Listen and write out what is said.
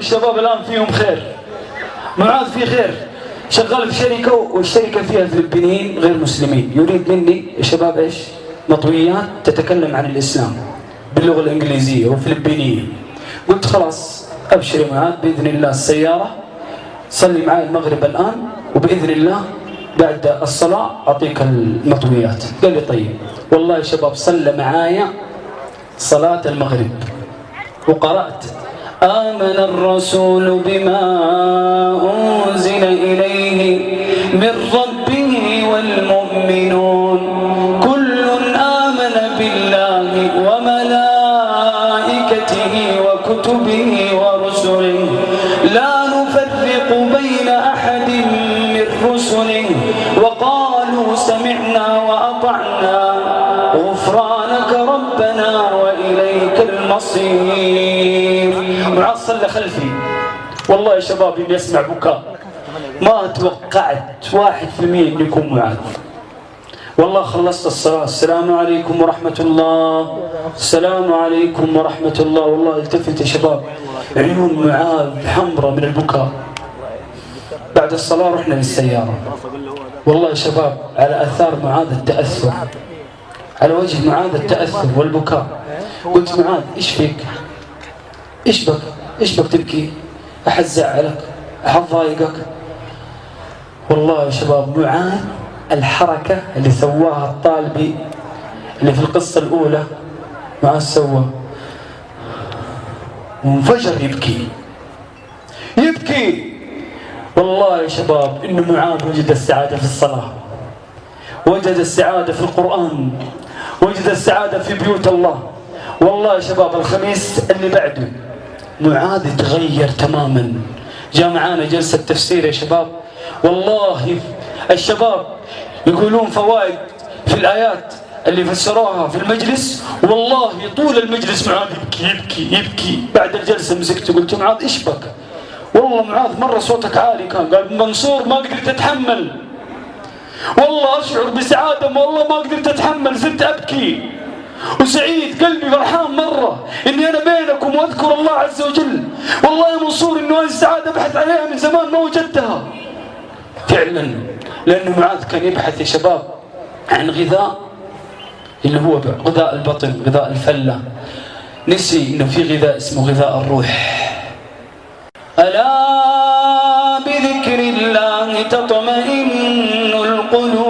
الشباب الآن فيهم خير. معاذ في خير، شغال في شركة والشركة فيها فلبينيين غير مسلمين، يريد مني يا شباب ايش؟ مطويات تتكلم عن الإسلام باللغة الإنجليزية وفلبينية. قلت خلاص أبشر يا معاذ، بإذن الله السيارة صلي معي المغرب الآن، وبإذن الله بعد الصلاة أعطيك المطويات. قال لي طيب. والله يا شباب صلى معايا صلاة المغرب وقرأت آمن الرسول بما أنزل إليه من ربه والمؤمنون كل آمن بالله وملائكته وكتبه ورسله لا نفرق بين أحد من رسله وقالوا سمعنا وأطعنا غفرانك ربنا وإليك المصير. معاذ صلى خلفي، والله يا شباب إني أسمع بكاء، ما توقعت 1% إنه يكون معاذ. والله خلصت الصلاة، السلام عليكم ورحمة الله، السلام عليكم ورحمة الله. والله التفت يا شباب، عيون معاذ حمراء من البكاء. بعد الصلاة رحنا للسيارة، والله يا شباب على أثار معاذ التأثر، على وجه معاذ التأثر والبكاء. قلت معاذ إيش فيك؟ إيش بك؟ إيش بك تبكي؟ أحد زعلك؟ أحد ضايقك؟ والله يا شباب معاذ الحركة اللي سواها الطالبي اللي في القصة الأولى، معاذ سوى وانفجر يبكي يبكي. والله يا شباب إنه معاذ وجد السعادة في الصلاة، وجد السعادة في القرآن، وجد السعادة في بيوت الله. والله يا شباب الخميس اللي بعده معاذ تغير تماما، جاء معانا جلسة تفسير يا شباب. والله الشباب يقولون فوائد في الآيات اللي فسروها في المجلس، والله طول المجلس معاذ يبكي يبكي يبكي. بعد الجلسة مسكته قلت معاذ إيش بك؟ والله معاذ مرة صوتك عالي كان. قال منصور ما قدرت أتحمل، والله أشعر بسعادة، والله ما قدرت أتحمل، صرت أبكي وسعيد، قلبي فرحان مرة إني أنا بينكم وأذكر الله عز وجل. والله يا منصور إنه هذه السعادة أبحث عليها من زمان ما وجدتها. فعلا لأنه معاذ كان يبحث يا شباب عن غذاء اللي هو غذاء البطن، غذاء الفلة، نسي إنه في غذاء اسمه غذاء الروح. ألا بذكر الله تطمئن القلوب.